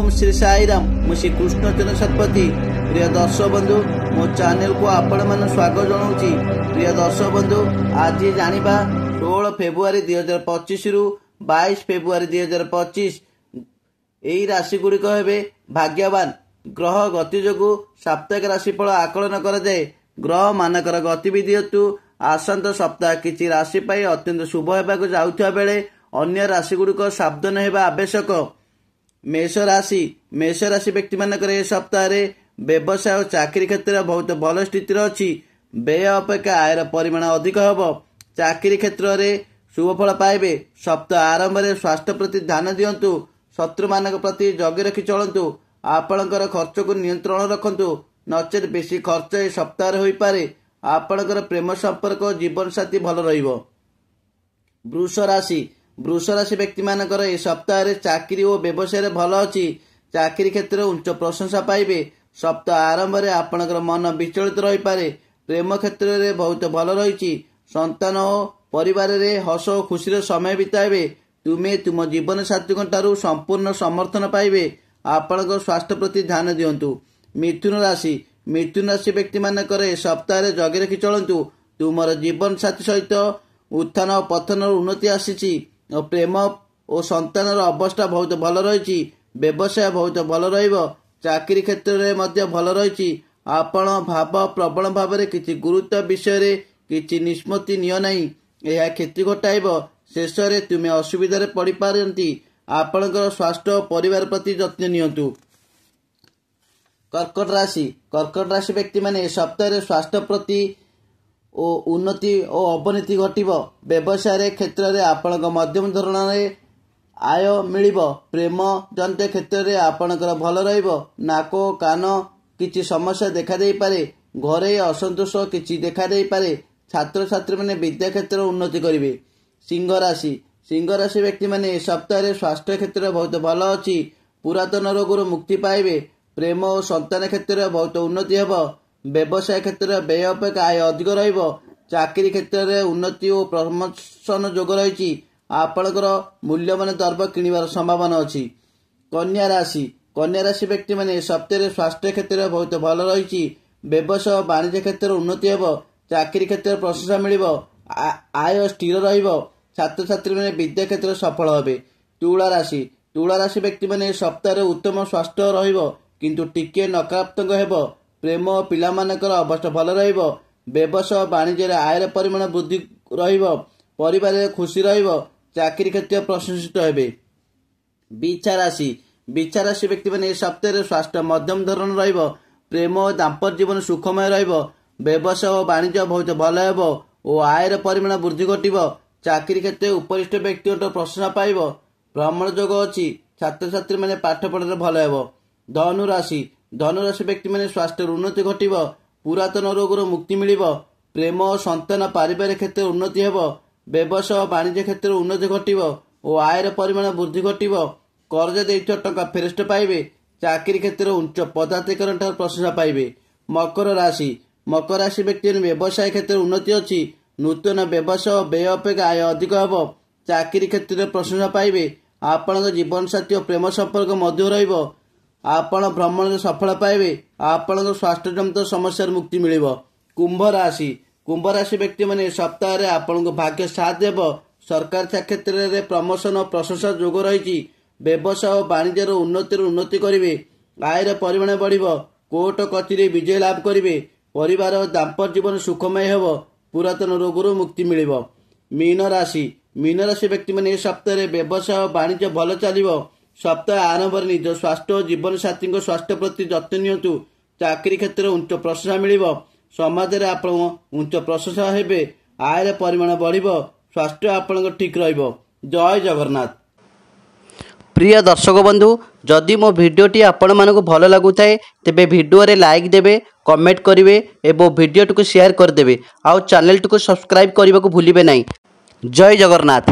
ଓମ୍ ଶ୍ରୀ ସାଇରାମ। ମୁଁ ଶ୍ରୀ କୃଷ୍ଣଚନ୍ଦ୍ର ଶତପଥୀ। ପ୍ରିୟ ଦର୍ଶକ ବନ୍ଧୁ, ମୋ ଚ୍ୟାନେଲକୁ ଆପଣମାନଙ୍କୁ ସ୍ୱାଗତ ଜଣାଉଛି। ପ୍ରିୟ ଦର୍ଶକ ବନ୍ଧୁ, ଆଜି ଜାଣିବା 16 ଫେବୃଆରୀ 2025ରୁ 22 ଫେବୃଆରୀ 2025 ଏହି ରାଶି ଗୁଡ଼ିକ ହେବେ ଭାଗ୍ୟବାନ। ଗ୍ରହ ଗତି ଯୋଗୁଁ ସାପ୍ତାହିକ ରାଶିଫଳ ଆକଳନ କରାଯାଏ। ଗ୍ରହ ମାନଙ୍କର ଗତିବିଧି ହେତୁ ଆସନ୍ତା ସପ୍ତାହ କିଛି ରାଶି ପାଇଁ ଅତ୍ୟନ୍ତ ଶୁଭ ହେବାକୁ ଯାଉଥିବା ବେଳେ ଅନ୍ୟ ରାଶି ଗୁଡ଼ିକ ସାବଧାନ ହେବା ଆବଶ୍ୟକ। ମେଷ ରାଶି। ମେଷ ରାଶି ବ୍ୟକ୍ତିମାନଙ୍କର ଏ ସପ୍ତାହରେ ବ୍ୟବସାୟ ଓ ଚାକିରି କ୍ଷେତ୍ରରେ ବହୁତ ଭଲ ସ୍ଥିତିରେ ଅଛି। ବ୍ୟୟ ଅପେକ୍ଷା ଆୟର ପରିମାଣ ଅଧିକ ହେବ। ଚାକିରି କ୍ଷେତ୍ରରେ ଶୁଭଫଳ ପାଇବେ। ସପ୍ତାହ ଆରମ୍ଭରେ ସ୍ୱାସ୍ଥ୍ୟ ପ୍ରତି ଧ୍ୟାନ ଦିଅନ୍ତୁ। ଶତ୍ରୁମାନଙ୍କ ପ୍ରତି ଜଗି ରଖି ଚଳନ୍ତୁ। ଆପଣଙ୍କର ଖର୍ଚ୍ଚକୁ ନିୟନ୍ତ୍ରଣ ରଖନ୍ତୁ, ନଚେତ୍ ବେଶୀ ଖର୍ଚ୍ଚ ଏ ସପ୍ତାହରେ ହୋଇପାରେ। ଆପଣଙ୍କର ପ୍ରେମ ସମ୍ପର୍କ ଜୀବନସାଥୀ ଭଲ ରହିବ। ବୃଷ ରାଶି। ବୃଷ ରାଶି ବ୍ୟକ୍ତିମାନଙ୍କର ଏ ସପ୍ତାହରେ ଚାକିରି ଓ ବ୍ୟବସାୟରେ ଭଲ ଅଛି। ଚାକିରି କ୍ଷେତ୍ରରେ ଉଚ୍ଚ ପ୍ରଶଂସା ପାଇବେ। ସପ୍ତାହ ଆରମ୍ଭରେ ଆପଣଙ୍କର ମନ ବିଚଳିତ ରହିପାରେ। ପ୍ରେମ କ୍ଷେତ୍ରରେ ବହୁତ ଭଲ ରହିଛି। ସନ୍ତାନ ଓ ପରିବାରରେ ହସ ଓ ଖୁସିର ସମୟ ବିତାଇବେ। ତୁମେ ତୁମ ଜୀବନ ସାଥୀଙ୍କ ଠାରୁ ସମ୍ପୂର୍ଣ୍ଣ ସମର୍ଥନ ପାଇବେ। ଆପଣଙ୍କ ସ୍ୱାସ୍ଥ୍ୟ ପ୍ରତି ଧ୍ୟାନ ଦିଅନ୍ତୁ। ମିଥୁନ ରାଶି। ମିଥୁନ ରାଶି ବ୍ୟକ୍ତିମାନଙ୍କର ଏ ସପ୍ତାହରେ ଜଗି ରଖି ଚଳନ୍ତୁ। ତୁମର ଜୀବନ ସାଥୀ ସହିତ ଉତ୍ଥାନ ଓ ପତନର ଉନ୍ନତି ଆସିଛି ଓ ପ୍ରେମ ଓ ସନ୍ତାନର ଅବସ୍ଥା ବହୁତ ଭଲ ରହିଛି। ବ୍ୟବସାୟ ବହୁତ ଭଲ ରହିବ। ଚାକିରି କ୍ଷେତ୍ରରେ ମଧ୍ୟ ଭଲ ରହିଛି। ଆପଣ ଭାବ ପ୍ରବଣ ଭାବରେ କିଛି ଗୁରୁତ୍ୱ ବିଷୟରେ କିଛି ନିଷ୍ପତ୍ତି ନିଅ ନାହିଁ, ଏହା କ୍ଷତି ଘଟାଇବ। ଶେଷରେ ତୁମେ ଅସୁବିଧାରେ ପଡ଼ିପାରନ୍ତି। ଆପଣଙ୍କର ସ୍ୱାସ୍ଥ୍ୟ ଓ ପରିବାର ପ୍ରତି ଯତ୍ନ ନିଅନ୍ତୁ। କର୍କଟ ରାଶି। କର୍କଟ ରାଶି ବ୍ୟକ୍ତିମାନେ ଏ ସପ୍ତାହରେ ସ୍ୱାସ୍ଥ୍ୟ ପ୍ରତି ଓ ଉନ୍ନତି ଓ ଅବନତି ଘଟିବ। ବ୍ୟବସାୟରେ କ୍ଷେତ୍ରରେ ଆପଣଙ୍କ ମଧ୍ୟମ ଧରଣରେ ଆୟ ମିଳିବ। ପ୍ରେମ ଜନିତ କ୍ଷେତ୍ରରେ ଆପଣଙ୍କର ଭଲ ରହିବ। ନାକ ଓ କାନ କିଛି ସମସ୍ୟା ଦେଖାଦେଇପାରେ। ଘରୋଇ ଅସନ୍ତୋଷ କିଛି ଦେଖାଦେଇପାରେ। ଛାତ୍ରଛାତ୍ରୀମାନେ ବିଦ୍ୟା କ୍ଷେତ୍ରରେ ଉନ୍ନତି କରିବେ। ସିଂହ ରାଶି। ସିଂହ ରାଶି ବ୍ୟକ୍ତିମାନେ ଏ ସପ୍ତାହରେ ସ୍ୱାସ୍ଥ୍ୟ କ୍ଷେତ୍ରରେ ବହୁତ ଭଲ ଅଛି। ପୁରାତନ ରୋଗରୁ ମୁକ୍ତି ପାଇବେ। ପ୍ରେମ ଓ ସନ୍ତାନ କ୍ଷେତ୍ରରେ ବହୁତ ଉନ୍ନତି ହେବ। ବ୍ୟବସାୟ କ୍ଷେତ୍ରରେ ବ୍ୟୟ ଅପେକ୍ଷା ଆୟ ଅଧିକ ରହିବ। ଚାକିରି କ୍ଷେତ୍ରରେ ଉନ୍ନତି ଓ ପ୍ରମୋସନ ଯୋଗ ରହିଛି। ଆପଣଙ୍କର ମୂଲ୍ୟବାନ ଦ୍ରବ୍ୟ କିଣିବାର ସମ୍ଭାବନା ଅଛି। କନ୍ୟା ରାଶି। କନ୍ୟା ରାଶି ବ୍ୟକ୍ତିମାନେ ଏ ସପ୍ତାହରେ ସ୍ୱାସ୍ଥ୍ୟ କ୍ଷେତ୍ରରେ ବହୁତ ଭଲ ରହିଛି। ବ୍ୟବସାୟ ବାଣିଜ୍ୟ କ୍ଷେତ୍ରରେ ଉନ୍ନତି ହେବ। ଚାକିରି କ୍ଷେତ୍ରରେ ପ୍ରଶଂସା ମିଳିବ। ଆୟ ସ୍ଥିର ରହିବ। ଛାତ୍ରଛାତ୍ରୀମାନେ ବିଦ୍ୟା କ୍ଷେତ୍ରରେ ସଫଳ ହେବେ। ତୁଳା ରାଶି। ତୁଳା ରାଶି ବ୍ୟକ୍ତିମାନେ ଏ ସପ୍ତାହରେ ଉତ୍ତମ ସ୍ୱାସ୍ଥ୍ୟ ରହିବ, କିନ୍ତୁ ଟିକିଏ ନକାରାତ୍ମକ ହେବ। ପ୍ରେମ ଓ ପିଲାମାନଙ୍କର ଅବସ୍ଥା ଭଲ ରହିବ। ବ୍ୟବସାୟ ବାଣିଜ୍ୟରେ ଆୟର ପରିମାଣ ବୃଦ୍ଧି ରହିବ। ପରିବାରରେ ଖୁସି ରହିବ। ଚାକିରି କ୍ଷେତ୍ରରେ ପ୍ରଶଂସିତ ହେବେ। ବିଛା ରାଶି। ବିଛା ରାଶି ବ୍ୟକ୍ତିମାନେ ଏ ସପ୍ତାହରେ ସ୍ୱାସ୍ଥ୍ୟ ମଧ୍ୟମ ଧରଣ ରହିବ। ପ୍ରେମ ଓ ଦାମ୍ପତ୍ୟ ଜୀବନ ସୁଖମୟ ରହିବ। ବ୍ୟବସାୟ ଓ ବାଣିଜ୍ୟ ବହୁତ ଭଲ ହେବ ଓ ଆୟର ପରିମାଣ ବୃଦ୍ଧି ଘଟିବ। ଚାକିରି କ୍ଷେତ୍ରରେ ଉପରିଷ୍ଠ ବ୍ୟକ୍ତିଙ୍କ ପ୍ରଶଂସା ପାଇବ। ଭ୍ରମଣ ଯୋଗ ଅଛି। ଛାତ୍ରଛାତ୍ରୀମାନେ ପାଠ ପଢ଼ାରେ ଭଲ ହେବ। ଧନୁ ରାଶି। ଧନୁରାଶି ବ୍ୟକ୍ତିମାନେ ସ୍ୱାସ୍ଥ୍ୟର ଉନ୍ନତି ଘଟିବ। ପୁରାତନ ରୋଗରୁ ମୁକ୍ତି ମିଳିବ। ପ୍ରେମ ଓ ସନ୍ତାନ ପାରିବାରିକ କ୍ଷେତ୍ରରେ ଉନ୍ନତି ହେବ। ବ୍ୟବସାୟ ବାଣିଜ୍ୟ କ୍ଷେତ୍ରରେ ଉନ୍ନତି ଘଟିବ ଓ ଆୟର ପରିମାଣ ବୃଦ୍ଧି ଘଟିବ। କରଜ ଦେଇଥିବା ଟଙ୍କା ଫେରସ୍ତ ପାଇବେ। ଚାକିରି କ୍ଷେତ୍ରରେ ଉଚ୍ଚ ପଦାଧିକାରୀଙ୍କ ଠାରୁ ପ୍ରଶଂସା ପାଇବେ। ମକର ରାଶି। ମକର ରାଶି ବ୍ୟକ୍ତିମାନେ ବ୍ୟବସାୟ କ୍ଷେତ୍ରରେ ଉନ୍ନତି ଅଛି। ନୂତନ ବ୍ୟବସାୟ ବ୍ୟୟ ଅପେକ୍ଷା ଆୟ ଅଧିକ ହେବ। ଚାକିରି କ୍ଷେତ୍ରରେ ପ୍ରଶଂସା ପାଇବେ। ଆପଣଙ୍କ ଜୀବନସାଥୀ ଓ ପ୍ରେମ ସମ୍ପର୍କ ମଧ୍ୟ ରହିବ। ଆପଣ ଭ୍ରମଣରେ ସଫଳ ପାଇବେ। ଆପଣଙ୍କ ସ୍ୱାସ୍ଥ୍ୟଜନିତ ସମସ୍ୟାରୁ ମୁକ୍ତି ମିଳିବ। କୁମ୍ଭ ରାଶି। କୁମ୍ଭ ରାଶି ବ୍ୟକ୍ତିମାନେ ସପ୍ତାହରେ ଆପଣଙ୍କୁ ଭାଗ୍ୟ ସାଥ ଦେବ। ସରକାର କ୍ଷେତ୍ରରେ ପ୍ରମୋସନ ଓ ପ୍ରଶଂସା ଯୋଗ ରହିଛି। ବ୍ୟବସାୟ ଓ ବାଣିଜ୍ୟର ଉନ୍ନତିରୁ ଉନ୍ନତି କରିବେ। ଆୟର ପରିମାଣ ବଢ଼ିବ। କୋର୍ଟ କଚେରୀ ବିଜୟ ଲାଭ କରିବେ। ପରିବାର ଓ ଦାମ୍ପତ୍ୟ ଜୀବନ ସୁଖମୟ ହେବ। ପୁରାତନ ରୋଗରୁ ମୁକ୍ତି ମିଳିବ। ମୀନ ରାଶି। ମୀନ ରାଶି ବ୍ୟକ୍ତିମାନେ ଏ ସପ୍ତାହରେ ବ୍ୟବସାୟ ଓ ବାଣିଜ୍ୟ ଭଲ ଚାଲିବ। ସପ୍ତାହ ଆରମ୍ଭରେ ନିଜ ସ୍ୱାସ୍ଥ୍ୟ ଓ ଜୀବନସାଥୀଙ୍କ ସ୍ୱାସ୍ଥ୍ୟ ପ୍ରତି ଯତ୍ନ ନିଅନ୍ତୁ। ଚାକିରି କ୍ଷେତ୍ରରେ ଉଚ୍ଚ ପ୍ରଶଂସା ମିଳିବ। ସମାଜରେ ଆପଣ ଉଚ୍ଚ ପ୍ରଶଂସା ହେବେ। ଆୟର ପରିମାଣ ବଢ଼ିବ। ସ୍ୱାସ୍ଥ୍ୟ ଆପଣଙ୍କ ଠିକ୍ ରହିବ। ଜୟ ଜଗନ୍ନାଥ। ପ୍ରିୟ ଦର୍ଶକ ବନ୍ଧୁ, ଯଦି ମୋ ଭିଡ଼ିଓଟି ଆପଣମାନଙ୍କୁ ଭଲ ଲାଗୁଥାଏ, ତେବେ ଭିଡ଼ିଓରେ ଲାଇକ୍ ଦେବେ, କମେଣ୍ଟ କରିବେ ଏବଂ ଭିଡ଼ିଓଟିକୁ ସେୟାର କରିଦେବେ ଆଉ ଚ୍ୟାନେଲଟିକୁ ସବସ୍କ୍ରାଇବ୍ କରିବାକୁ ଭୁଲିବେ ନାହିଁ। ଜୟ ଜଗନ୍ନାଥ।